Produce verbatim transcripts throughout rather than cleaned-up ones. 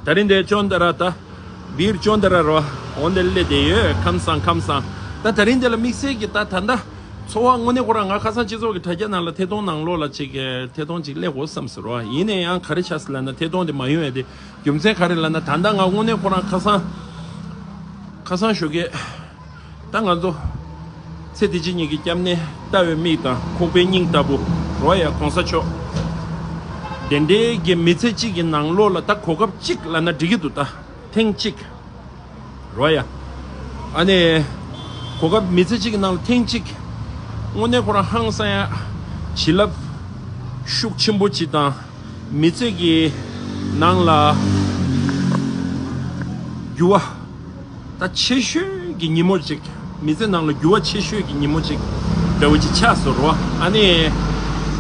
ད་རིང་འདི་ཅོན་ཏ་ར་ད། བིར་ཅོན་ཏ་ར་རོ། འོ་འདི་སླེབས་བསྡད་ཡོད། ཁམས་བཟང་ཁམས་བཟང་། ད་ད་རིང་འདི་ལ་དམིགས་བསལ་གྱི་ད་ད་ལྟ་ཚོར་བ་དངོས་གནས་ཁོ་རང་ང་ཁ་སང་སྤྱི་ཚོགས་ཀྱི་དྲ་རྒྱ་ནང་ལ་ཐད་གཏོང་ནང་ལོགས་ལ་ཅིག་ཐད་གཏོང་ཅིག་སླེབས་དགོས་བསམ་ཟེར་རོ། ཡིན་ན་ཡང་ག་རེ་ཆགས་སྲིད་ལབ་ན། ཐད་གཏོང་དེ་མ་ཡོང་ཡ་དེ་རྒྱུ་མཚན་ག་རེ་ལབ་ན། ད་ལྟ་ང་དངོས་གནས་ཁོ་རང་ཁ་སང་ཁ་སང་ཞོགས་ཀས། ད་ང་ཚོ་ཚེ་འདི་ཕྱི་གཉིས་ཀྱི་སྐྱབས་གནས་ལྟ་བའི་མིག་དང་ཁོག་པའི་སྙིང་ལྟ་བུ་རོ་ཡ། གོང་ས་མཆོག་དེ་འདྲའི་གི་མི་ཚེ་གཅིག་གི་ནང་ལོགས་ལ་ད་གོ་སྐབས་གཅིག་ལབ་ན་འགྲིག་གི་འདུག་ད་ཐེངས་གཅིག་རོ་ཡ། ཨ་ནི་གོ་སྐབས་མི་ཚེ་གཅིག་གི་ནང་ལ་ཐེངས་གཅིག་དངོས་གནས་ཁོ་རང་ཧང་སང་ཡ། བྱིན་རླབས་ཤུགས་ཆེན་པོ་གཅིག་དང་། མི་ཚེ་གི་ནང་ལ་འགྱུར་བ། ད་ཆེ་ཤོས་ཀྱི་ཉིན་མོ་ཅིག་མི་ཚེ་ནང་ལ་འགྱུར་བ་ཆེ་ཤོས་ཀྱི་ཉིན་མོ་ཅིག་འདྲ་བོ་ཅིག་ཆགས་སོང་རོ། ཨ་ནི།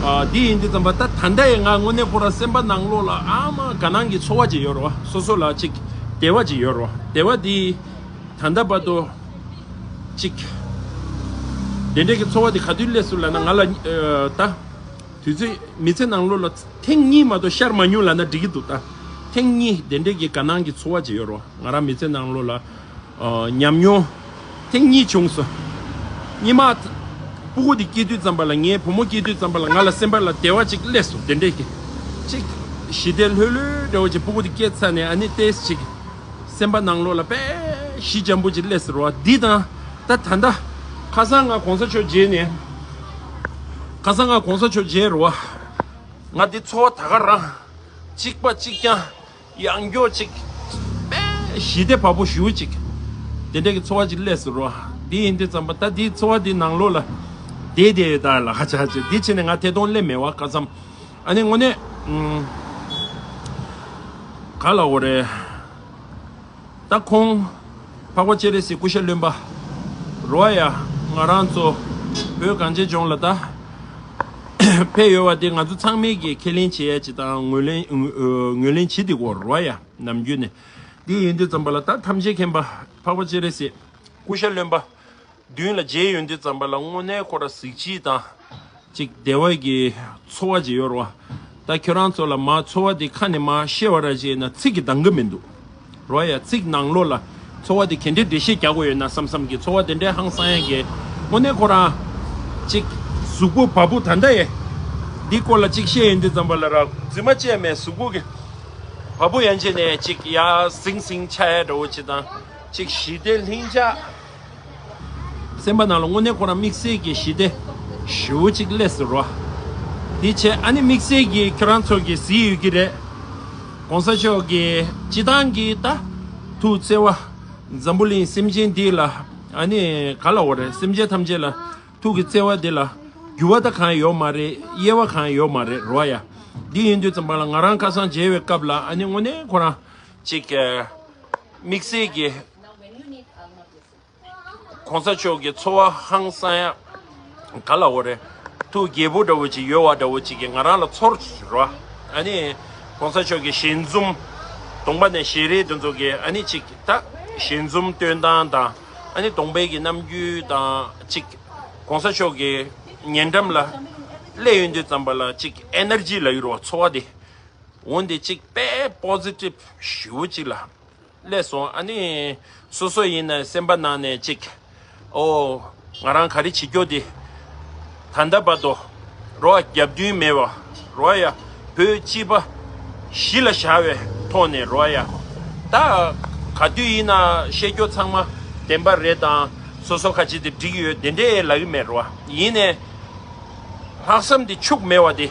ཨ། འདི་ཡིན་དུས་ཙམ་པ་ད་ད་ལྟ་ཡི་ང་དངོས་གནས་ཁོ་རང་སེམས་པ་ནང་ལོགས་ལ་ཨ་མ་དགའ་སྣང་གི་ཚོར་བ་ཅིག་ཡོད་རོ། སོ་སོ་ལ་ཅིག་བདེ་བ་ཅིག་ཡོད་རོ། བདེ་བ་འདི་ད་ལྟ་བར་དུ་ཅིག་དེ་འདྲའི་གི་ཚོར་བ་འདི་ག་དུས་སླེབས་སོང་ལབ་ན། ང་ལ་ཨ་ད། དུས་ཚོད་མི་ཚེ་ནང་ལོགས་ལ་ཐེངས་གཉིས་མ་གཏོགས་ཤར་མ་མྱོང་ལབ་ན་འགྲིག་གི་འདུག་ད་ཐེངས་གཉིས་དེ་འདྲའི་གི་དགའ་སྣང་གི་ཚོར་བ་ཅིག་ཡོད་རོ། ང་རང་མི་ཚེ་ནང་ལོགས་ལ་ཨ་ཉམས་མྱོང་ཐེངས་གཉིས་བྱུང་སོང་། སྔོན་མ་སྤུ་གུ་དེ་སྐྱེས་དུས་ཙམ་པ་ལ། ངའི་བུ་མོ་སྐྱེས་དུས་ཙམ་པ་ལ་ང་ལ་སེམས་པ་ལ་བདེ་བ་ཅིག་སླེབས་སོང་། དེ་འདྲའི་གི་ཅིག་ཞི་བདེ་ལྷོད་ལྷོད་འདྲ་བོ་ཅིག་སྤུ་གུ་དེ་སྐྱེས་ཚར་ནས་ཨ་ནི་ཏོག་ཙམ་ཅིག་སེམས་པ་ནང་ལོགས་ལ་དཔེ་ཞི་འཇམ་པོ་ཅིག་སླེབས་སོང་རོ། འདི་དང་ད་ད་ལྟ་ཁ་སང་ང་གོང་ས་མཆོག་མཇལ་ནས། ཁ་སང་ང་གོང་ས་མཆོག་མཇལ་རོ། ང་འདི་ཚོར་བ་ད་ག་རང་། གཅིག་པ་གཅིག་རྐྱང་། ཡང་སྐྱོ་ཅིག་དཔེ་ཞི་བདེ་བ་སྤུ་ཞེ་པོ་ཅིག་དེ་འདྲ་གི་ཚོར་བ་ཅིག་སླེབས་སོང་རོ། འདི་ཡིན་དུས་ཙམ་པ་ད་འདི་ཚོར་བ་འདི་ནང་ལོགས་ལ་བསྡད་བསྡད་ཡོད། ད་ལ་ཧ་ཅང་ཅིག་འདི་བྱས་ནས་ང་ཐད་གཏོང་སླེབས་མེད་པ། ཁ་སང་ཨ་ནི་དངོས་གནས་ཨུམ་ག་ལབ་དགོས་རེད། ད་ཁོང་འཕགས་པ་སྤྱན་རས་གཟིགས་སྐུ་ཞབས་བློན་པོ་རོ་ཡ། ང་རང་ཚོ་བོད་གངས་ཅན་ལྗོངས་ལ་ད་ཕེབས་ཡོད་པ་དེ་ང་ཚོ་ཚང་མས་ཀྱི་ཁས་ལེན་བྱེད་ཡ་ཅིག་དང་ངོས་ལེན་ངོས་ལེན་བྱེད་བསྡད་ཀྱི་ཡོད་རོ་ཡ། ནམ་རྒྱུན་ནས། འདི་ཡིན་དུས་ཙམ་པ་ལ་ད་ཐམས་ཅད་མཁྱེན་པ་འཕགས་པ་སྤྱན་རས་གཟིགས་སྐུ་ཞབས་བློན་པོ་མདུན་ལ་མཇལ་ཡོང་དུས་ཙམ་པ་ལ་དངོས་གནས་ཁོ་ར་གཟི་བརྗིད་དང་། ཅིག་བདེ་བ་གི་ཚོར་བ་ཅིག་ཡོད་རེད་བ། ད་ཁྱོད་རང་ཚོ་ལ་མར་ཚོར་བ་དེ་ཁ་ནས་མར་བཤད་པ་ར་བྱས་ན་ཚིག་གིས་འདང་གི་མི་འདུག་རེད་བ་ཡ། ཚིག་ནང་ལོགས་ལ་ཚོར་བ་དེ་ག་འདྲའི་འགྲེལ་བཤད་རྒྱག་དགོས་ཡོད་ན་བསམ་བསམ་གྱི་ཚོར་བ་དེ་འདྲའི་ཧང་སང་ཡ་གི། དངོས་གནས་ཁོ་རང་ཅིག་གཟུགས་པོ་བ་སྤུ་ད་ལྟ་ཡ། འདི་སྐོར་ལ་ཅིག་བཤད་ཡོང་དུས་ཙམ་པ་ལ་ར་རྫུན་མ་བཅས་མེད། གཟུགས་པོ་གི་བ་སྤུ་ཡན་ཆད་ནས་ཅིག་ཡར་ཟིང་ཟིང་ཆགས་ཡ་འདྲ་བོ་ཅིག་དང་། ཅིག་ཞི་བདེ་ལྷིང་འཇགས། སེམས་པ་ནང་ལ་དངོས་གནས་ཁོ་རང་དམིགས་བསལ་གྱི་ཞི་བདེ་ཞེ་པོ་ཅིག་སླེབས་སོང་རོ། དེ་བྱས་ཨ་ནི་དམིགས་བསལ་གྱི་ཁྱོད་རང་ཚོ་གིས་གཟིགས་ཡོད་ཀྱི་རེད། གོང་ས་མཆོག་གི་སྤྱིར་བཏང་གི་ད་ཐུགས་བརྩེ་བ། འཛམ་བུ་གླིང་སེམས་ཅན་འདི་ལ་ཨ་ནི་ག་ལབ་དགོས་རེད། སེམས་ཅན་ཐམས་ཅད་ལ་ཐུགས་ཀྱི་བརྩེ་བ་འདི་ལ་འགྱུར་བ་ད་གང་ཡོད་མ་རེད། གཡེལ་བ་གང་ཡོད་མ་རེད་རོ་ཡ། འདི་ཡིན་དུས་ཙམ་པ་ལ་ང་རང་ཁ་སང་མཇལ་བའི་སྐབས་ལ་ཨ་ནི་དངོས་གནས་ཁོ་རང་ཅིག་དམིགས་བསལ་གྱི་གོང་ས་མཆོག་གི་ཚོར་བ་ཧང་སང་ཡ། ག་ལབ་དགོས་རེད། ཐུགས་དགྱེས་པོ་འདྲ་བོ་ཅིག་ཡོད་པ་འདྲ་བོ་ཅིག་གི་ང་རང་ལ་ཚོར་རོ། ཨ་ནི་གོང་ས་མཆོག་གི་ཞལ་འཛུམ། གདོང་པ་ནས་ཞལ་རས་དེ་ཚོ་གི་ཨ་ནི་ཅིག་ད་ཞལ་འཛུམ་སྟོན་སྟངས་དང་། ཨ་ནི་གདོང་པའི་གི་རྣམ་འགྱུར་དང་ཅིག་གོང་ས་མཆོག་གི་ཉེ་འགྲམ་ལ་སླེབས་ཡོང་དུས་ཙམ་པ་ལ་ཅིག་ཨེ་ནར་ཇི་ལབ་ཡོད་རེད་བ། ཚོར་བ་དེ། འོན་ཏེ་ཅིག་དཔེ་པོ་ཟི་ཊིབ་ཞེ་པོ་ཅིག་ལ་སླེབས་སོང་། ཨ་ནི་སོ་སོ་ཡིན་ན་སེམས་པ་ནང་ནས་ཅིག་ཨོ། ང་རང་ག་རེ་བྱེད་རྒྱུ་དེ། ད་ལྟ་བར་དུ་རོ་རྒྱབ་མདུན་མེད་པ་རོ་ཡ། བོད་སྤྱི་པ་གཞི་ལ་བཞག་པའི་ཐོག་ནས་རོ་ཡ། ད་ག་དུས་ཡིན་ན་བཤད་རྒྱུ་ཚང་མ་བདེན་པ་རེད་དང་། སོ་སོ་ཁ་ཅིག་དེ་འགྲིག་ཡོད་དེ་འདྲས་ལབ་ཀྱི་མེད་རོ། ཡིན་ནའི། ལྷག་བསམ་དེ་འཕྱུག་མེད་པ་དེ།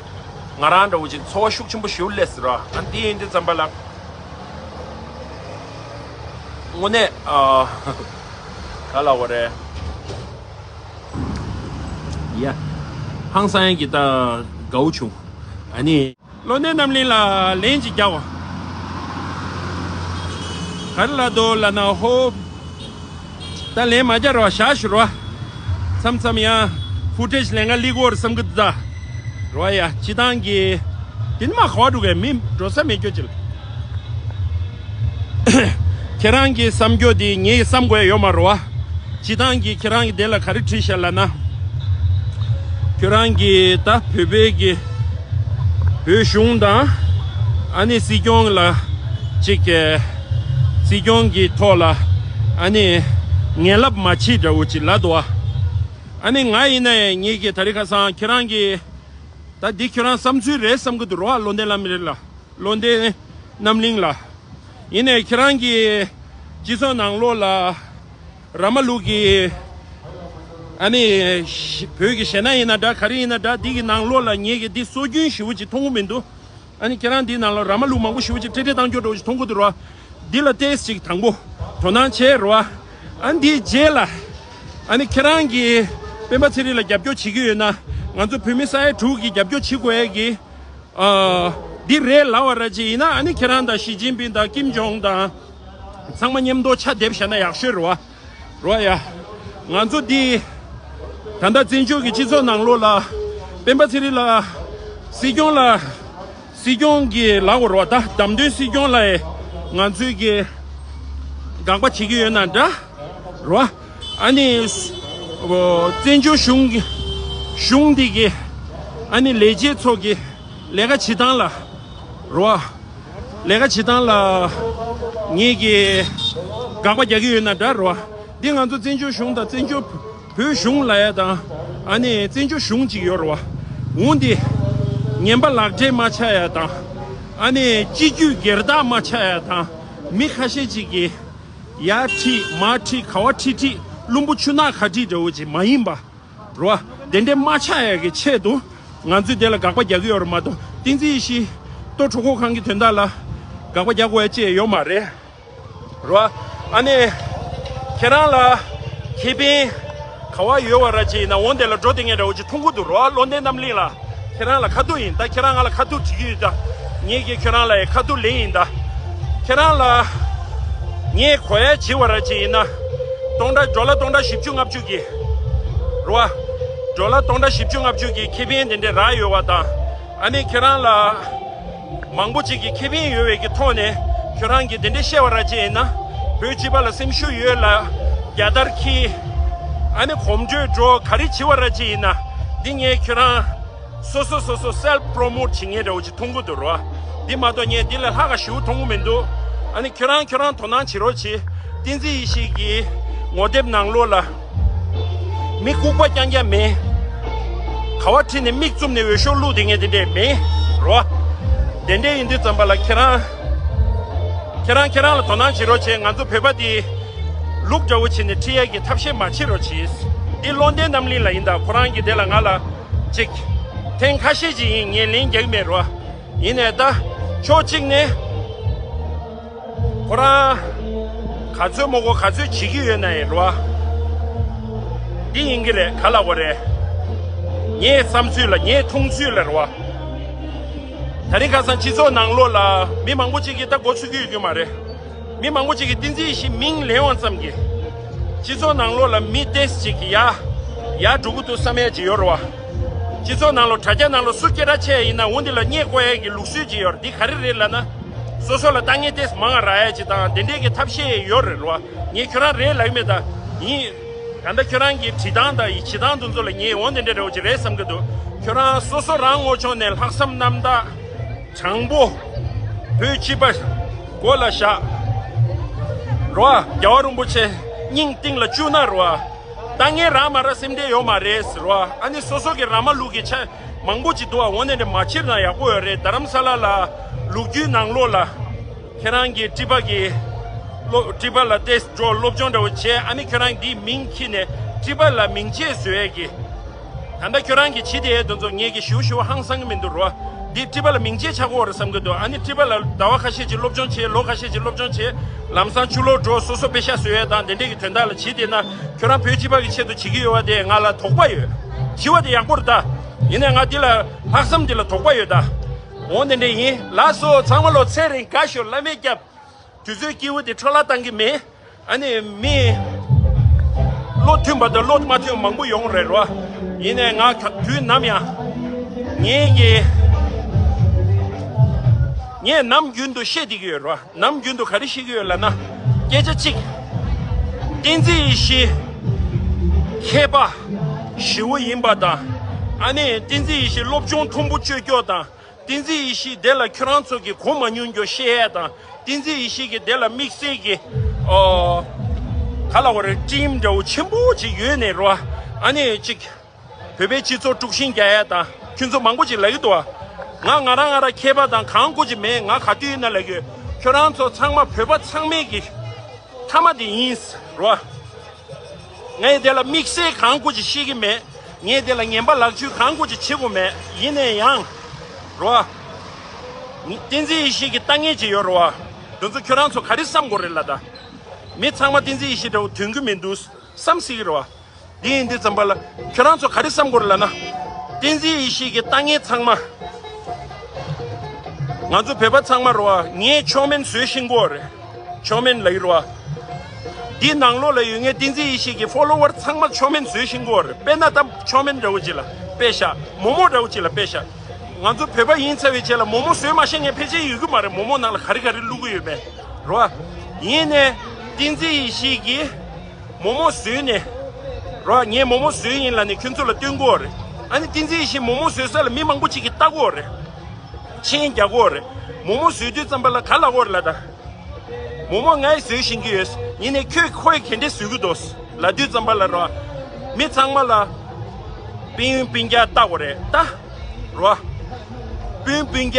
ང་རང་འདྲ་བོ་ཅིག་ཚོར་བ་ཤུགས་ཆེན་པོ་ཞེ་པོ་སླེབས་སོང་ར། ཨ་འདི་ཡིན་དུས་ཙམ་པ་ལ། དངོས་གནས་ཨ། ག་ལབ་དགོས་རེད། ཡ། ཧང་སང་ཡ་གི་ད་དགའ་བོ་བྱུང་། ཨ་ནི། གློ་ནད་རྣམ་གླིང་ལ་ལན་ཅིག་རྒྱག་གོ། ག་རེ་ལབ་འདུག་ལབ་ན་ཧོབ། ད་ལན་མ་རྒྱག་རོགས། བཞག་ཞུ་རོགས། མཚམས་མཚམས་ཡང་ཕུ་ཊེ་ཇི་ལེན་ག་ལི་གོར་བསམ་གི་འདུག་ད། རོ་ཡ། སྤྱིར་བཏང་གི་དེ་ནི་མ་གོ་འགྲོ་གི་མི་འགྲོ་ས་མེད་རྒྱུ་ཅིག་ཁྱེད་རང་གི་བསམ་རྒྱུ་དེ་ངས་བསམ་དགོས་ཡོད་མ་རོ། སྤྱིར་བཏང་གི་ཁྱེད་རང་གི་དེ་ལ་ག་རེ་བྲིས་ཤག་ལབ་ན། ཁྱོད་རང་གི་ད་བོད་པའི་གི་བོད་གཞུང་དང་ཨ་ནི་སྲིད་སྐྱོང་ལ་ གཅིག་གི་སྲིད་སྐྱོང་གི་ཐོག་ལ་ཨ་ནི་ངན་ལབ་མ་བྱེད་འདྲ་བོ་ཅིག་ལབ་འདུག་བ། ཨ་ནི་ང་ཡིན་ན་ཡང་ངེད་ཀྱི་ད་རེས་ཁ་སང་ཁྱེད་རང་གི་ད་འདི་ཁྱེད་རང་བསམ་ཚུལ་རེད་བསམ་གི་འདུག་རོ། བློ་ལྡན་བླ་མ་རེད་ལ། བློ་ལྡན་རྣམ་གླིང་ལ། ཡིན་ནའི་ཁྱེད་རང་གི་སྤྱི་ཚོགས་ནང་ལོགས་ལ་ར་མ་ལུག་གི་ཨ་ནི་བོད་ཀྱི་གཞས་སྣ་ཡིན་ན་འདྲ་ག་རེ་ཡིན་ན་འདྲ་འདི་གི་ནང་ལོགས་ལ་ངེད་ཀྱི་འདི་སྲོལ་རྒྱུན་ཞེ་པོ་ཅིག་མཐོང་གི་མི་འདུག་ཨ་ནི་ཁྱེད་རང་འདི་ནང་ལ་ར་མ་ལུག་མང་པོ་ཞེ་པོ་ཅིག་ཁྲིད་ཁྲིད་བཏང་རྒྱུ་འདྲ་བོ་ཞིག་མཐོང་གི་འདུག་རོ། འདི་ལ་ཏོག་ཙམ་ཅིག་དང་པོ་དོ་སྣང་བྱེད་རོ། ཨ་ནི་འདིའི་རྗེས་ལ་ཨ་ནི་ཁྱེད་རང་གིས་སྤེན་པ་ཚེ་རིང་ལ་རྒྱབ་སྐྱོར་བྱེད་ཀྱི་ཡོད་ན་ང་ཚོ་བོད་མི་ས་ཡ་དྲུག་གིས་རྒྱབ་སྐྱོར་བྱེད་དགོས་ཡས་ཀྱི་ཨ་འདི་རེད་ལབ་པ་ར་ཅིག་ཡིན་ན་ཨ་ནི་ཁྱེད་རང་དང་ཞི་ཅིན་ཕིང་དང་ཀིམ་ཇོང་དང་ཚང་མ་མཉམ་དུ་ཕྱག་འདེབས་བཞག་ན་ཡག་ཤོས་རེད་བ། རོ་ཡ། ང་ཚོ་འདི་ད་ལྟ་བཙན་བྱོལ་གྱི་སྤྱི་ཚོགས་ནང་ལོགས་ལ་སྤེན་པ་ཚེ་རིང་ལ་སྲིད་སྐྱོང་ལ་སྲིད་སྐྱོང་གི་ལབ་དགོས་རེད་བ། ད་བདམས་ཐོན་སྲིད་སྐྱོང་ལ་ང་ཚོས་ཀྱི་དགག་པ་བྱེད་ཀྱི་ཡོད་ན་འདྲ་རེད་བ། ཨ་ནི་བཙན་བྱོལ་གཞུང་གི་གཞུང་འདི་གི་ཨ་ནི་ལས་བྱེད་ཚོ་གི་ལས་ཀ་བྱེད་སྟངས་ལ་རེད་བ། ལས་ཀ་བྱེད་སྟངས་ལ་ངེད་ཀྱིས་དགག་པ་རྒྱག་གི་ཡོད་ན་འདྲ་རོ། འདི་ང་ཚོ་བཙན་བྱོལ་གཞུང་དང་བཙན་བྱོལ་བོད་གཞུང་ལ་ཡ་དང་ཨ་ནི་བཙན་བྱོལ་གཞུང་གཅིག་ཡོད་རེད་བ། འོང་འདི་ངན་པ་ལག་འབྲེལ་མ་ཆགས་ཡ་དང་ཨ་ནི་སྤྱི་རྒྱུད་སྒེར་བདག་མ་ཆགས་ཡ་དང་མི་ཁ་ཤས་ཅིག་གིས་ཡར་ཁྲིད་མར་ཁྲིད་ག་བ་ཁྲིད་ཁྲིད་བླུན་པོ་ཆུ་ནག་ག་ཁྲིད་འདྲ་བོ་ཅིག་མ་ཡིན་པ། རོ། དེ་འདྲའི་མ་ཆགས་ཡག་གི་ཆེད་དུ་ང་ཚོས་དེ་ལ་དགག་པ་རྒྱག་གི་ཡོད་རེད་མ་གཏོགས་བསྟན་འཛིན་ཡེ་ཤེས་ལྟོ་གྲོད་ཁོག་ཁང་གི་དོན་དག་ལ་དགག་པ་རྒྱག་དགོས་ཡ་ཅི་ཡང་ཡོད་མ་རེད། རོ། ཨ་ནི་ཁྱེད་རང་ལ་ཁེ་ཕན་ག་བ་ཡོད་བ་ར་ཅིག་ཡིན་ན་འོང་དེ་ལ་འགྲོ་དེ་ངས་འདྲ་བོ་ཅིག་མཐོང་གི་འདུག་རོ། བློ་ལྡན་རྣམ་གླིང་ལ། ཁྱེད་རང་ལ་ཁ་ཐུག་ཡིན་ད། ཁྱེད་རང་ང་ལ་ཁ་ཐུག་བྲིས་ཀྱི་ཡོད་ད། ངེད་ཀྱིས་ཁྱོད་རང་ལ་ཡི་ཁ་ཐུག་ལེན་ཡིན་ད། ཁྱེད་རང་ལ་ངས་གོ་ཡ་བྱི་བ་ར་ཅིག་ཡིན་ན། སྟོང་ཕྲག་ཌོ་ལར་སྟོང་ཕྲག་བཞི་བཅུ་ལྔ་བཅུ་གི་རོ། ཌོ་ལར་སྟོང་ཕྲག་བཞི་བཅུ་ལྔ་བཅུ་གི་ཁེ་ཕན་དེ་འདྲས་རག་ཡོད་བ་དང་། ཨ་ནི་ཁྱེད་རང་ལ་མང་པོ་ཅིག་གི་ཁེ་ཕན་ཡོད་བའི་གི་ཐོག་ནས་ཁྱོད་རང་གིས་དེ་འདྲས་བཤད་བ་ར་ཅིག་ཡིན་ན། བོད་སྤྱི་པ་ལ་སེམས་ཤུགས་ཡོད་ལ་རྒྱལ་དར་འཁྱེར། ཨ་ནི་གོམ་བགྲོད་འགྲོ་ག་རེ་བྱི་བ་ར་ཅིག་ཡིན་ན། འདི་ངས་ཁྱོད་རང་སོ་སོ་སོ་སོ་སེལ་ཕུ་རོ་མོ་ཊི་བྱེད་མཁན་འདྲ་བོ་ཅིག་མཐོང་གི་འདུག་རོ། འདི་མ་གཏོགས་ངས་འདི་ལས་ལྷག་ག་ཞེ་པོ་མཐོང་གི་མི་འདུག་ཨ་ནི་ཁྱོད་རང་ཁྱོད་རང་དོ་སྣང་བྱེད་རོགས་བྱེད། བསྟན་འཛིན་ཡེ་ཤེས་ཀྱི་ངོ་དེབ་ནང་ལོགས་ལ་མི་ལྐུགས་པ་རྐྱང་རྐྱང་མེད། ག་བ་ཁྲིད་ནས་མིག་བཙུམ་ནས་འོས་ཤོག་བླུགས་བསྡད་མཁན་དེ་འདྲས་མེད་རོ། དེ་འདྲས་ཡིན་དུས་ཙམ་པ་ལ་ཁྱེད་རང་ཁྱེད་རང་ཁྱེད་རང་ལ་དོ་སྣང་བྱེད་རོགས་བྱེད། ང་ཚོ་བོད་པ་དེ་ལུག་འདྲ་བོ་བྱས་ནས་ཁྲིད་ཡས་ཀྱི་ཐབས་ཤེས་མ་བྱེད་རོགས་བྱེད། འདི་བློ་ལྡན་རྣམ་གླིང་ལ་ཡིན་ད། ཁོ་རང་གིས་དེ་ལ་ང་ལ་ཅིག་ཐེངས་ཁ་ཤས་ཅིག་ཡིན། ངས་ལན་རྒྱག་གི་མེད་རོ། ཡིན་ནའི་ད་ཕྱོགས་གཅིག་ནས་ཁོ་རང་ག་ཚོད་མོ་གོ་ག་ཚོད་བྱེད་ཀྱི་ཡོད་ན་ཡིན་རོ། འདི་ཡིན་གྱི་རེད། ག་ལ་གོ་རེད། ངའི་བསམ་ཚུལ་ལ་ངའི་མཐོང་ཚུལ་ལ་རོ། ད་རིང་ཁ་སང་སྤྱི་ཚོགས་ནང་ལོགས་ལ་མི་མང་པོ་ཅིག་གིས་ད་མགོ་ཚོས་ཀྱི་ཡོད་རྒྱུ་མ་རེད། མི་མང་པོ་ཅིག་གིས་བསྟན་འཛིན་ཡེ་ཤེས་མིང་ལེན་བ་ཙམ་གྱིས་སྤྱི་ཚོགས་ནང་ལོགས་ལ་མི་ཏོག་ཙམ་ཅིག་གིས་ཡ་ཡ་འགྲོ་གི་འདུག་བསམ་ཡ་ཅིག་ཡོད་རེད་བ། སྤྱི་ཚོགས་ནང་ལོགས་དྲ་རྒྱ་ནང་ལོགས་སུ་སྐད་གྲགས་ཆེ་ཡ་ཡིན་ན་འོ་འདི་ལ་བརྙས་བཀོད་ཡ་གི་ལུགས་སྲོལ་ཅིག་ཡོད་རེད། འདི་ག་རེ་རེད་ལབ་ན། སོ་སོ་ལ་ལྟ་ངན་ཏོག་ཙམ་མང་ང་རག་ཡ་ཅིག་དང་དེ་འདྲས་ཀྱི་ཐབས་ཤེས་ཡོད་རེད་རེད་བ། ངས་ཁྱོད་རང་རེད་ལབ་ཀྱི་མེད་ད། ཡིན། ད་ལྟ་ཁྱོད་རང་གི་བྲིས་སྟངས་དང་ཡི་བྱེད་སྟངས་དེ་ཚོ་ལ་ངས་འོ་འདི་འདྲས་འདྲ་བོ་ཅིག་རེད་བསམ་གྱི་འདུག་ཁྱོད་རང་སོ་སོ་རང་ངོ་ཕྱོགས་ནས་ལྷག་བསམ་རྣམ་དག་དྲང་པོ། བོད་སྤྱི་པ་མགོ་ལ་བཞག་རོ། རྒྱལ་བ་རིན་པོ་ཆེ་སྙིང་གཏིང་ལ་བཅུག་ན་རོ། ལྟ་ངན་རག་མ་རག་སེམས་ཁྲལ་ཡོད་མ་རེད་ཟེར་རོ། ཨ་ནི་སོ་སོ་གི་ར་མ་ལུག་གི་ཆ་མང་པོ་ཅིག་འདུག་ཨ། འོ་ནས་འདྲ་མ་བྱེད་ན་ཡག་པོ་ཡོད་རེད། རྡ་རམ་ས་ལ་ལ་ལོ་རྒྱུས་ནང་ལོགས་ལ་ཁྱེད་རང་གི་ཊི་པ་གི་སློབ་ཊི་པ་ལ་ཏོག་ཙམ་སློབ་སྦྱོང་འདྲ་བོ་བྱས། ཨ་ནི་ཁྱོད་རང་འདིའི་མིང་ཁྱེར་ནས་ཊི་པ་ལ་མིང་ཆད་བཟོ་ཡས་ཀྱི། ད་ལྟ་ཁྱོད་རང་གིས་བྱེད་བསྡད་ཡས་དེ་ཚོ་ངེད་ཀྱིས་ཞིབ་ཞིབ་ཧང་སང་གི་མི་འདུག་རོ། འདི་ཊི་པ་ལ་མིང་ཆད་ཆགས་ཀྱི་ཡོད་རེད་བསམ་གྱི་འདུག་ཨ་ནི་ཊི་པ་ལ་ཟླ་བ་ཁ་ཤས་ཅིག་སློབ་སྦྱོང་བྱས། ལོ་ཁ་ཤས་ཅིག་སློབ་སྦྱོང་བྱས། ལམ་སང་ཕྱི་ལོགས་འགྲོ་སོ་སོ་པེ་ཤག་བཟོ་ཡས་དང་དེ་འདྲས་ཀྱི་དོན་དག་ལ་བྱེད་བསྡད་ན་ཁྱོད་རང་བོད་སྤྱི་པ་གི་ཆེད་དུ་བྱེད་ཀྱི་ཡོད་པ་དེ་ང་ལ་དོགས་པ་ཡོད། བྱེད་པ་དེ་ཡག་པོ་རེད་ད། ཡིན་ནའི་ང་འདི་ལ་ལྷག་བསམ་འདི་ལ་དོགས་པ་ཡོད་ད། འོ་དེ་འདྲས་ཡིན། ལགས་སོ། ཚང་མ་ལོ་ཚེ་རིང་དགའ་ཤོག་བླ་མས་སྐྱབས། དུས་ཚོད་སྐྱིད་པོ་དེ་འཕྲོ་བརླག་བཏང་གི་མེད། ཨ་ནི་མི་བློ་མཐུན་པ་དང་བློ་མ་མཐུན་མང་པོ་ཡོང་རེད་རོ། ཡིན་ནའི་ང་ག་དུས་ནམ་ཡང་ངེད་ཀྱི་ངས་ནམ་རྒྱུན་དུ་བཤད་བསྡད་ཀྱི་ཡོད་རོ། ནམ་རྒྱུན་དུ་ག་རེ་བཤད་ཀྱི་ཡོད་ལབ་ན། སྐད་ཆ་གཅིག་བསྟན་འཛིན་ཡེ་ཤེས་མཁས་པ་ཞེ་པོ་ཡིན་པ་དང་། ཨ་ནི་བསྟན་འཛིན་ཡེ་ཤེས་སློབ་སྦྱོང་མཐོན་པོ་བཅོས་ཀྱོག་དང་། བསྟན་འཛིན་ཡེ་ཤེས་དེ་ལ་ཁྱོད་རང་ཚོ་གི་གོ་མ་མྱོང་རྒྱུ་བཤད་ཡ་དང་། བསྟན་འཛིན་ཡེ་ཤེས་ཀྱི་དེ་ལ་དམིགས་བསལ་གྱི་ཨོ་ག་ལ་བ་རེད། ཊིམ་འདྲ་བོ་ཆེན་པོ་ཅིག་ཡོད་ནས་རོ། ཨ་ནི་ཅིག་བོད་པའི་སྤྱི་ཚོགས་དཀྲུག་ཤིང་རྒྱག་ཡ་དང་། ཁྱོད་ཚོ་མང་པོ་ཅིག་ལབ་ཀྱི་འདུག་བ། ང་ང་རང་ང་རང་མཁས་པ་དང་གང་དགོས་ཅིག་མེད། ང་ག་དུས་ཡིན་ན་ལབ་ཀྱི་ཡོད། ཁྱོད་རང་ཚོ་ཚང་མ་བོད་པ་ཚང་མའི་གི་མཐའ་མ་དེ་ཡིན་རོ། ངས་དེ་ལ་དམིགས་བསལ་གང་དགོས་ཅིག་ཤེས་ཀྱི་མེད། ངས་དེ་ལ་ངན་པ་ལག་འཇུ་གང་དགོས་ཅིག་བྱེད་དགོས་མེད། ཡིན་ནའི་ཡང་རོ། བསྟན་འཛིན་ཡེ་ཤེས་ཀྱི་ལྟ་ངན་ཅིག་ཡོད་རོ། དེ་ཚོ་ཁྱོད་རང་ཚོ་ག་རེ་བསམ་དགོས་རེད་ལ་ད། མི་ཚང་མ་བསྟན་འཛིན་ཡེ་ཤེས་འདྲ་བོ་དོན་གྱི་མི་འདུག་བསམ་སྲིད་ཀྱི་རོ། འདི་ཡིན་དུས་ཙམ་པ་ལ་ཁྱོད་རང་ཚོ་ག་རེ་བསམ་དགོས་རེད་ལབ་ན། བསྟན་འཛིན་ཡེ་ཤེས་ཀྱི་ལྟ་ངན་ཚང་མ། ང་ཚོ་བོད་པ་ཚང་མ་རོ། ངས་མཆོག་དམན་བཟོས་ཤིང་གོ་རེད། མཆོག་དམན་ལབ་ཀྱི་རོ། འདི་ནང་ལོགས་ལ་ཡོད་ངེས་བསྟན་འཛིན་ཡེ་ཤེས་ཀྱི་ཕོ་ལོ་ཝར་ཚང་མ་མཆོག་དམན་བཟོས་ཤིང་གོ་རེད། དཔེར་ན་ད་མཆོག་དམན་འདྲ་བོ་ཅིག་ལ་དཔེ་བཞག་མོ་མོ་འདྲ་བོ་ཅིག་ལ་དཔེ་བཞག་ང་ཚོ་བོད་པ་ཡིན་ཚར་བའི་རྗེས་ལ་མོ་མོ་བཟོས་མ་ཤེས་མཁན་ཕལ་ཆེར་ཡོད་ཀྱི་མ་རེད། མོ་མོ་ནང་ལ་ག་རེ་ག་རེ་བླུགས་ཀྱི་ཡོད་མེད་རོ། ཡིན་ནའི་བསྟན་འཛིན་ཡེ་ཤེས་ཀྱིས་མོ་མོ་བཟོས་ནས་རོ། ངས་མོ་མོ་བཟོས་ཡིན་ལབ་ནས་ཁྱོད་ཚོ་ལ་སྟོན་གྱི་ཡོད་རེད། ཨ་ནི་བསྟན་འཛིན་ཡེ་ཤེས་མོ་མོ་བཟོས་ས་ལ་མི་མང་པོ་ཅིག་གིས་ལྟ་གི་ཡོད་རེད། མཆན་རྒྱག་གི་ཡོད་རེད། མོ་མོ་བཟོས་དུས་ཙམ་པ་ལ་ག་ལབ་ཀྱི་ཡོད་རེད་ལབ་ད། མོ་མོ་ངས་བཟོས་ཤེས་ཀྱི་ཡོད། ཡིན་ནའི་ཁྱོད་ཁོས་ག་འདྲས་བཟོ་གི་འདུག་ལབ་དུས་ཙམ་པ་ལ་རོ། མི་ཚང་མ་ལ་སྤུན་ཡོན་སྤུན་རྒྱག་ལྟ་དགོས་རེད་ད། རོ། སྤུན་སྤུན་རྒྱག་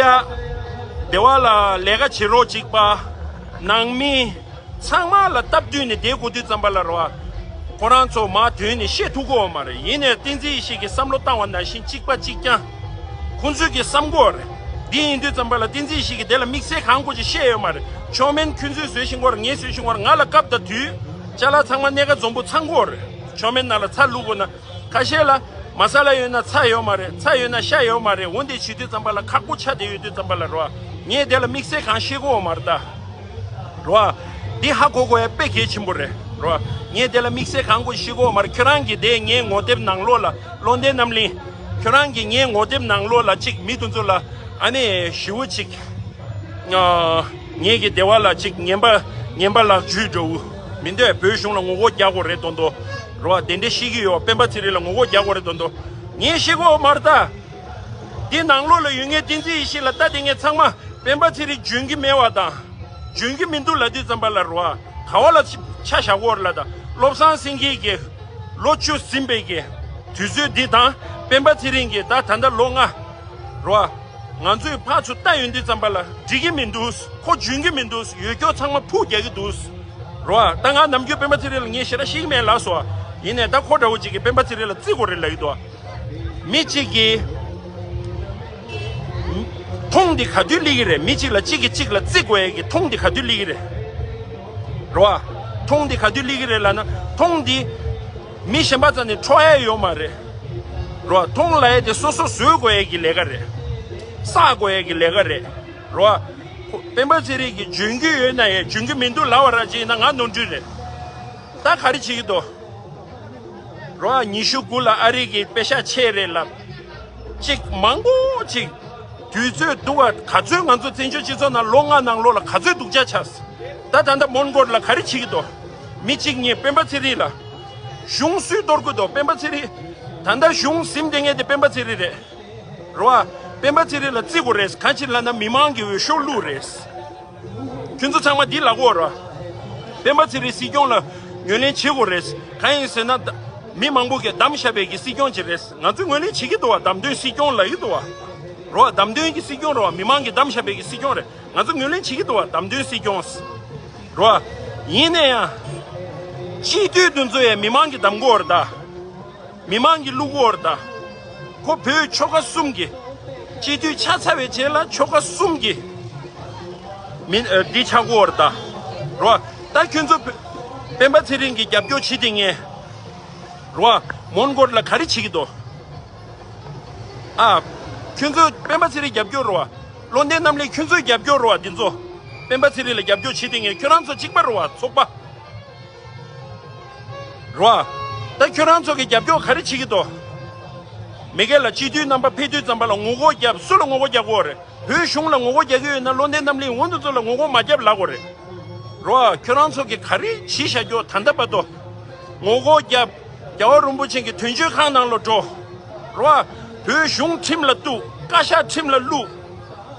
སྡེ་བ་ལ་ལས་ཀ་བྱེད་རོགས་གཅིག་པ། ནང་མི་ཚང་མ་ལ་སྟབས་བསྟུན་ནས་བསྡད་དགོས་དུས་ཙམ་པ་ལ་རོ། ཁོ་རང་ཚོ་མར་དོན་ནས་བཤད་ཐུབ་ཀྱི་ཡོད་མ་རེད། ཡིན་ནའི་བསྟན་འཛིན་ཡེ་ཤེས་ཀྱིས་བསམ་བློ་བཏང་བ་ནང་བཞིན་གཅིག་པ་གཅིག་རྐྱང་ཁོང་ཚོས་ཀྱིས་བསམ་གྱི་ཡོད་རེད། འདི་ཡིན་དུས་ཙམ་པ་ལ་བསྟན་འཛིན་ཡེ་ཤེས་ཀྱིས་དེ་ལ་དམིགས་བསལ་གང་དགོས་ཅིག་བཤད་ཡོད་མ་རེད། མཆོག་དམན་ཁྱོད་ཚོས་བཟོས་ཤིང་གོ་ར། ངས་བཟོས་ཤིང་གོ་ར། ང་ལ་སྐབས་དང་དུས་ཅ་ལག་ཚང་མ་སྣེ་ཁ་འཛོམས་པོ་ཚང་གི་ཡོད་རེད། མཆོག་དམན་ནང་ལ་ཚྭ་བླུགས་དགོས་ན་ཁ་ཤས་ལ་མ་ས་ལ་ཡོད་ན་ཚྭ་ཡོད་མ་རེད། ཚྭ་ཡོད་ན་ཤ་ཡོད་མ་རེད། འོ་འདི་བྱེད་དུས་ཙམ་པ་ལ་ཁག་པོ་ཆགས་བསྡད་ཡོད་དུས་ཙམ་པ་ལ་རོ། ངས་དེ་ལ་དམིགས་བསལ་གང་བཤད་ཀྱི་ཡོད་མ་རེད་ད། རོ། འདི་ཧ་གོ་དགོས་ཡ་དཔེ་གལ་ཆེན་པོ་རེད་རོ། ངས་དེ་ལ་དམིགས་བསལ་གང་དགོས་བཤད་ཀྱི་ཡོད་མ་རེད། ཁྱོད་རང་གིས་དེ་ངའི་ངོ་དེབ་ནང་ལོགས་ལ། བློ་ལྡན་རྣམ་གླིང་། ཁྱོད་རང་གིས་ངའི་ངོ་དེབ་ནང་ལོགས་ལ་ཅིག་མི་དེ་ཚོ་ལ་ཨ་ནི་ཞེ་པོ་ཅིག་ཨ། ངེད་ཀྱི་སྡེ་བ་ལ་ཅིག་ངན་པ་ངན་པ་ལག་འཇུས་འདྲ་བོ་མི་འདོད། བོད་གཞུང་ལ་ངོ་རྒོལ་རྒྱག་དགོས་རེད་མདོག་མདོག་རོ། དེ་འདྲ་བཤད་ཀྱི་ཡོད། སྤེན་པ་ཚེ་རིང་ལ་ངོ་རྒོལ་རྒྱག་དགོས་རེད་མདོག་མདོག་ངས་བཤད་ཀྱི་ཡོད་མ་རེད་ད། འདི་ནང་ལོགས་ལ་ཡོད་ངེས་བསྟན་འཛིན་ཡེ་ཤེས་ལ་ལྟ་བསྡད་མཁན་ཚང་མ་སྤེན་པ་ཚེ་རིང་འཇོན་གྱི་མེད་པ་དང་། འཇོན་གྱི་མི་འདུག་ལབ་དུས་ཙམ་པ་ལ་རོ། ག་བ་ལ་ཆ་བཞག་གི་ཡོད་རེད་ལབ་ད། བློ་བཟང་སེང་གེ་གིས་ལོ་བཅུ་ཟིན་པའི་གི་དུས་ཚོད་འདི་དང་སྤེན་པ་ཚེ་རིང་གིས་ད་ད་ལྟ་ལོ་ལྔ་རོ། ང་ཚོས་ཕར་ཚུར་ལྟ་ཡོང་དུས་ཙམ་པ་ལ་འགྲིག་གི་མི་འདུག་ཁོ་འཇོན་གྱི་མི་འདུག་ཡོད་སྐྱོ་ཚང་མ་ཕུག་རྒྱག་གི་འདུག་རོ། ད་ང་ནམ་རྒྱུན་སྤེན་པ་ཚེ་རིང་ལ་ངས་ཞེ་དྲག་བཤད་ཀྱི་མེད་ལབ་སོང་། ཡིན་ནའི་ད་ཁོ་འདྲ་བོ་ཅིག་གིས་སྤེན་པ་ཚེ་རིང་ལ་བརྩི་དགོས་རེད་ལབ་ཀྱི་འདུག་མི་གཅིག་གིས་མཐོང་འདི་ག་དུས་སླེབས་ཀྱི་རེད། མི་གཅིག་ལ་གཅིག་གིས་གཅིག་ལ་བརྩི་དགོས་ཡས་ཀྱི་མཐོང་འདི་ག་དུས་སླེབས་ཀྱི་རེད། རོ། མཐོང་འདི་ག་དུས་སླེབས་ཀྱི་རེད་ལབ་ན། མཐོང་འདི་མི་གཞན་པ་རྩ་ནས་འཕྲོག་ཡས་ཡོད་མ་རེད། རོ། མཐོང་ལབ་ཡས་དེ་སོ་སོ་བཟོ་དགོས་ཡས་ཀྱི་ལས་ཀ་རེད། བསགས་དགོས་ཡས་ཀྱི་ལས་ཀ་རེད། རོ། སྤེན་པ་ཚེ་རིང་གིས་འཇོན་གྱི་ཡོད་ན་ཡང་འཇོན་གྱི་མི་འདུག་ལབ་པ་ར་ཅིག་ཡིན་ན་ང་ནོར་འཁྲུལ་རེད། ད་ག་རེ་བྱེད་ཀྱི་འདུག་རོ། ཉི་ཤུ་དགུ་ལ་ཨ་རི་གི་པེ་ཤག་ཆད་རེད་ལབ། ཅིག་མང་པོ་ཅིག་དུས་ཚོད་སྡུག་པ་ག་ཚོད་ང་ཚོ་བཙན་བྱོལ་སྤྱི་ཚོགས་ནང་ལོ་ལྔ་ནང་ལོགས་ལ་ག་ཚོད་སྡུག་ཅག་ཆགས། ད་ད་ལྟ་མོན་གྷོ་ལ་ག་རེ་བྱེད་ཀྱི་འདུག་མི་གཅིག་གཉིས་སྤེན་པ་ཚེ་རིང་ལ་གཞུང་སུས་གཏོར་གྱི་འདུག་སྤེན་པ་ཚེ་རིང་། ད་ལྟ་གཞུང་ཟིན་བསྡད་མཁན་དེ་སྤེན་པ་ཚེ་རིང་རེད། རོ། སྤེན་པ་ཚེ་རིང་ལ་བརྩི་དགོས་རེད། གང་ཕྱིར་ལབ་ན་མི་མང་གི་འོས་ཤོག་བླུགས་རེད། ཁྱོད་ཚོ་ཚང་མ་འདི་ལབ་དགོས་རེད། སྤེན་པ་ཚེ་རིང་སྲིད་སྐྱོང་ལ་ངོས་ལེན་བྱེད་དགོས་རེད། གང་ཡིན་ཟེར་ན་ད་མི་མང་པོ་གིས་བདམས་བཞག་པའི་གི་སྲིད་སྐྱོང་ཅིག་རེད། ང་ཚོས་ངོས་ལེན་བྱེད་ཀྱི་འདུག་བ། བདམས་ཐོན་སྲིད་སྐྱོང་ལབ་ཀྱི་འདུག་བ། རོ། བདམས་ཐོན་གྱི་སྲིད་སྐྱོང་རེད་བ། མི་མང་གིས་བདམས་བཞག་པའི་གི་སྲིད་སྐྱོང་རེད། ང་ཚོ་ངོས་ལེན་བྱེད་ཀྱི་འདུག་བ། བདམས་ཐོན་སྲིད་སྐྱོང་། རོ། ཡིན་ན་ཡང་། སྤྱི་འཐུས་དེ་ཚོ་ཡང་མི་མང་གིས་བདམས་དགོས་རེད་ད། མི་མང་གིས་བླུག་གོ་རེད་ད། ཁོ་བོད་ཆོལ་ཁ་གསུམ་གྱི་སྤྱི་འཐུས་ཆགས་ཚར་བའི་རྗེས་ལ་ཆོལ་ཁ་གསུམ་གྱི་མི་ཨ་འདི་ཆགས་གོ་རེད་ད། རོ། ད་ཁྱོད་ཚོ་བོད་སྤེན་པ་ཚེ་རིང་གི་རྒྱབ་སྐྱོར་བྱེད་དེ་ངས་རོ། མོན་གྷོ་ལ་ག་རེ་བྱེད་ཀྱི་འདུག་ཨ། ཁྱོད་ཚོ་སྤེན་པ་ཚེ་རིང་རྒྱབ་སྐྱོར་རོ། བློ་ལྡན་རྣམ་གླིང་ཁྱོད་ཚོའི་རྒྱབ་སྐྱོར་རོ། འདི་ཚོ་སྤེན་པ་ཚེ་རིང་ལ་རྒྱབ་སྐྱོར་བྱེད་དེ་ངས་ཁྱོད་རང་ཚོ་གཅིག་པ་རོ། ཚོགས་པ། རོ། ད་ཁྱོད་རང་ཚོ་གི་རྒྱབ་སྐྱོར་ག་རེ་བྱེད་ཀྱི་འདུག་མི་སྒེར་ལ་སྤྱི་འཐུས་རྣམ་པ་ཕེབས་དུས་ཙམ་པ་ལ་ངོ་རྒོལ་རྒྱབ། སུ་ལ་ངོ་རྒོལ་རྒྱག་དགོས་རེད། བོད་གཞུང་ལ་ངོ་རྒོལ་རྒྱག་གི་ཡོད་ན་བློ་ལྡན་རྣམ་གླིང་འོ་འདི་ཚོ་ལ་ངོ་རྒོལ་མ་རྒྱབ་ལབ་དགོས་རེད། རོ། ཁྱོད་རང་ཚོ་གི་ག་རེ་བྱེད་བཞག་རྒྱུ་ད་ལྟ་བར་དུ། ངོ་རྒོལ་རྒྱབ། རྒྱལ་བ་རིན་པོ་ཆེ་གི་དོན་གཅོད་ཁང་ནང་ལ་འགྲོ། རོ། བོད་གཞུང་ཁྲིམས་ལ་གཏུག་བཀའ་ཤག་ཁྲིམས་ལ་བླུག་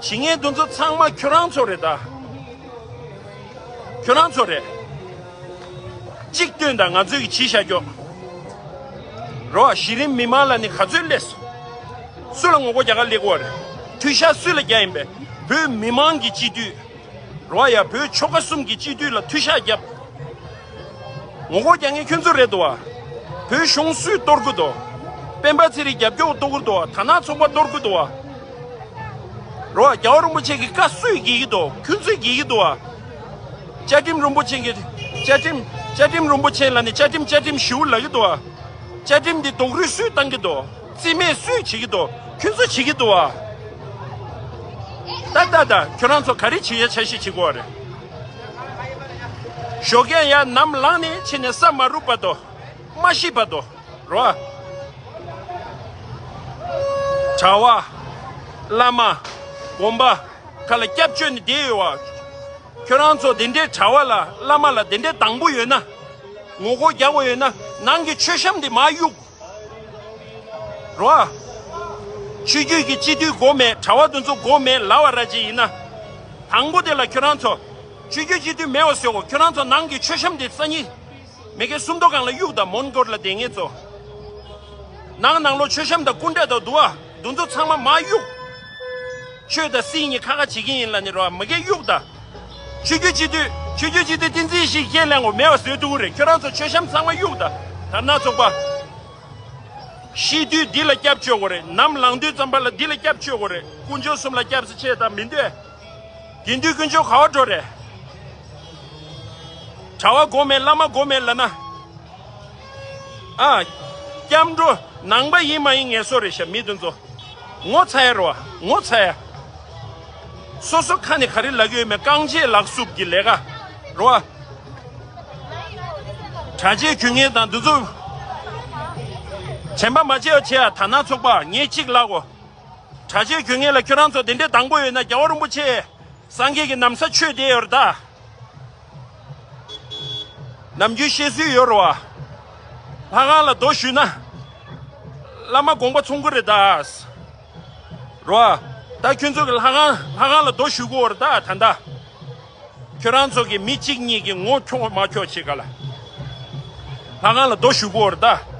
བྱེད་མཁན་དེ་ཚོ་ཚང་མ་ཁྱོད་རང་ཚོ་རེད་ད། ཁྱོད་རང་ཚོ་རེད། གཅིག་སྟོན་དང་ང་ཚོས་ཀྱི་བྱེད་བཞག་རྒྱོ། རོ་ཨ། གཞི་རིམ་མི་མང་ལ་ནི་ག་ཚོད་སླེབས་སོང་། སུ་ལ་ངོ་རྒོལ་རྒྱག་ག་སླེབས་ཀྱི་ཡོད་རེད། མཐུད་ཤག་སུ་ལ་རྒྱག་ཡིན་པས། བོད་མི་མང་གི་སྤྱི་འཐུས། རོ་ཨ་ཡ། བོད་ཆོལ་ཁ་གསུམ་གྱི་སྤྱི་འཐུས་ལ་མཐུད་ཤག་རྒྱབ། ངོ་རྒོལ་རྒྱག་མཁན་ཁྱོད་ཚོ་རེད་འདུག་བ། བོད་གཞུང་སུས་གཏོར་གི་འདུག་སྤེན་པ་ཚེ་རིང་རྒྱབ་སྐྱོར་གཏོར་གི་འདུག་བ། དར་ནག་ཚོགས་པ་གཏོར་གི་འདུག་བ། རོ་ཨ། རྒྱལ་བ་རིན་པོ་ཆེ་གི་བཀའ་སུས་འགེལ་གི་འདུག་ཁྱོད་ཚོས་འགེལ་གི་འདུག་བ། བཅའ་ཁྲིམས་རིན་པོ་ཆེ་གི། བཅའ་ཁྲིམས། བཅའ་ཁྲིམས་རིན་པོ་ཆེ་ལ་ནི་བཅའ་ཁྲིམས་བཅའ་ཁྲིམས་ཞུ་ལབ་གི་འདུག་བ། བཅའ་ཁྲིམས་འདི་རྡོག་རོལ་སུས་བཏང་གི་འདུག་རྩིས་མེད་སུས་བྱེད་ཀྱི་འདུག་ཁྱོད་ཚོ་བྱེད་ཀྱི་འདུག་བ། ད་ད་ད་ཁྱོད་རང་ཚོ་ག་རེ་བྱེད་ཡ་འཆར་གཞི་བྱེད་དགོས་བ་རེད། ཞོགས་ཀས་ཡར་ནམ་ལངས་ནས་ཕྱིན་ནས་ས་མ་རུབ་བར་དུ། མ་ཤི་བར་དུ། རོ། གྲྭ་བ། བླ་མ། དགོན་པ། ཁ་ལ་སྐྱབས་བཅོལ་ནས་བསྡད་ཡོད་བ། ཁྱོད་རང་ཚོ་དེ་འདྲའི་གྲྭ་བ་ལ་བླ་མ་ལ་དེ་འདྲའི་དང་པོ་ཡོད་ན། ངོ་རྒོལ་རྒྱག་དགོས་ཡོད་ན་ནང་གི་མཆོད་བཤམས་དེ་མར་གཡུག་རོ། ཆོས་བརྒྱུད་ཀྱི་སྤྱི་འཐུས་དགོས་མེད། གྲྭ་བ་དེ་ཚོ་དགོས་མེད་ལབ་པ་ར་ཅིག་ཡིན་ན། དང་པོ་དེ་ལ་ཁྱོད་རང་ཚོ། ཆོས་བརྒྱུད་སྤྱི་འཐུས་མེད་པ་བཟོ་དགོས། ཁྱོད་རང་ཚོ་ནང་གི་མཆོད་བཤམས་དེ་སང་ཉིན། མེ་ཀའི་སུམ་མདོ་སྒང་ལ་གཡུག་དང་། མོན་གྷོ་ལ་བསྡད་མཁན་ཚོ། ནང་ནང་ལོགས་མཆོད་བཤམས་དང་སྐུ་འདྲ་དང་དུ་བ། དེ་ཚོ་ཚང་མ་མར་གཡུག་ཆོས་དང་སྲིད་གཉིས་ཁ་ཁ་བྱེད་ཀྱི་ཡིན་ལབ་ནི་རོ། མེ་ཀའི་གཡུག་དང་། ཆོས་བརྒྱུད་སྤྱི་འཐུས། ཆོས་བརྒྱུད་སྤྱི་འཐུས་བསྟན་འཛིན་ཡེ་ཤེས་ཁས་ལེན་དགོས་མེད་པ་བཟོས་ཐུབ་ཀྱི་རེད། ཁྱོད་རང་ཚོ་མཆོད་བཤམས་ཚང་མ་གཡུག་དང་། དར་ནག་ཚོགས་པ། ཤི་དུས་འདི་ལ་སྐྱབས་བཅོལ་དགོས་རེད། ནམ་ལངས་དུས་ཙམ་པ་ལ་འདི་ལ་སྐྱབས་བཅོལ་དགོས་རེད། དཀོན་མཆོག་གསུམ་ལ་སྐྱབས་སུ་མཆི་དང་མི་འདོད། དགེ་འདུན་དཀོན་མཆོག་ག་བ་འགྲོ་རེད། གྲྭ་བ་དགོས་མེད། བླ་མ་དགོས་མེད་ལབ་ན། ཨ། སྐྱབས་འགྲོ་ནང་པ་ཡིན་མ་ཡིན་ངལ་གསོ་རེད་ཤག་མི་དེ་ཚོ། ངོ་ཚ་ཡ་རོ། ངོ་ཚ་ཡ། སོ་སོ་ཁ་ནས་ག་རེ་ལབ་ཀྱི་ཡོད་མེད་རྐང་རྗེས་ལག་སུབ་ཀྱི་ལས་ཀ་རོ། གྲྭ་ཆས་གྱོན་མཁན་དང་དེ་ཚོ། དྲན་པ་མ་བརྗེད་པ་བྱེད་ཨ། དར་ནག་ཚོགས་པ། ངས་གཅིག་ལབ་གོ། གྲྭ་ཆས་གྱོན་མཁན་ལ་ཁྱོད་རང་ཚོ་དེ་འདྲའི་དང་པོ་ཡོད་ན། རྒྱལ་བ་རིན་པོ་ཆེ་སངས་རྒྱས་ཀྱི་ན་བཟའ་མཆོད་བསྡད་ཡོད་རེད་ད། ནམ་རྒྱུན་བཤད་སྲོལ་ཡོད་རེད་བ། ལྷ་ཁང་ལ་རྡོ་གཞུས་ན། བླ་མ་དགོངས་པ་ཚོམ་གི་རེད་ད། རོ། ད་ཁྱོད་ཚོ་གི་ལྷ་ཁང་ལྷ་ཁང་ལ་རྡོ་གཞུ་གི་ཡོད་རེད་ད་ད་ལྟ། ཁྱོད་རང་ཚོ་གི་མི་གཅིག་གཉིས་ཀྱི་ངོ་འཁྱོག་མ་འཁྱོག་བྱེད་ག་ལ། ལྷ་ཁང་ལ་རྡོ་གཞུ་གི་ཡོད་རེད་ད།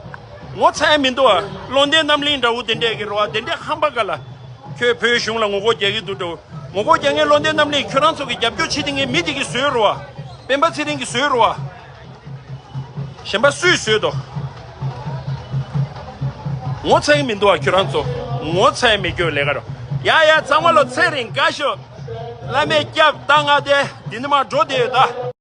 ངོ་ཚ་ཡ་མི་འདུག་ཨ། བློ་ལྡན་རྣམ་གླིང་འདྲ་བོ་དེ་འདྲས་ཀྱི་རོ་ཨ། དེ་འདྲས་ཧམ་པ་ག་ལ། ཁྱོད་བོད་གཞུང་ལ་ངོ་རྒོལ་རྒྱག་གི་འདུག་འདྲ་བོ། ངོ་རྒོལ་རྒྱག་མཁན་བློ་ལྡན་རྣམ་གླིང་ཁྱོད་རང་ཚོ་གི་རྒྱབ་སྐྱོར་བྱེད་དེ་ངའི་མི་དེ་གི་བཟོས་རོ་ཨ། སྤེན་པ་ཚེ་རིང་གི་བཟོས་རོ་ཨ། གཞན་པ་སུས་བཟོས་དོ། ངོ་ཚ་གི་མི་འདུག་བ་ཁྱོད་རང་ཚོ། ངོ་ཚ་ཡ་མི་སྐྱོ་ལས་ཀ་རོ། ཡ་ཡ་ཚང་མ་ལོ་ཚེ་རིང་དགའ་ཤོག་བླ་མས་སྐྱབས་བཏང་ང་དེ་འདི་ནི་མ་འགྲོ་དེ་ཡོད་ད།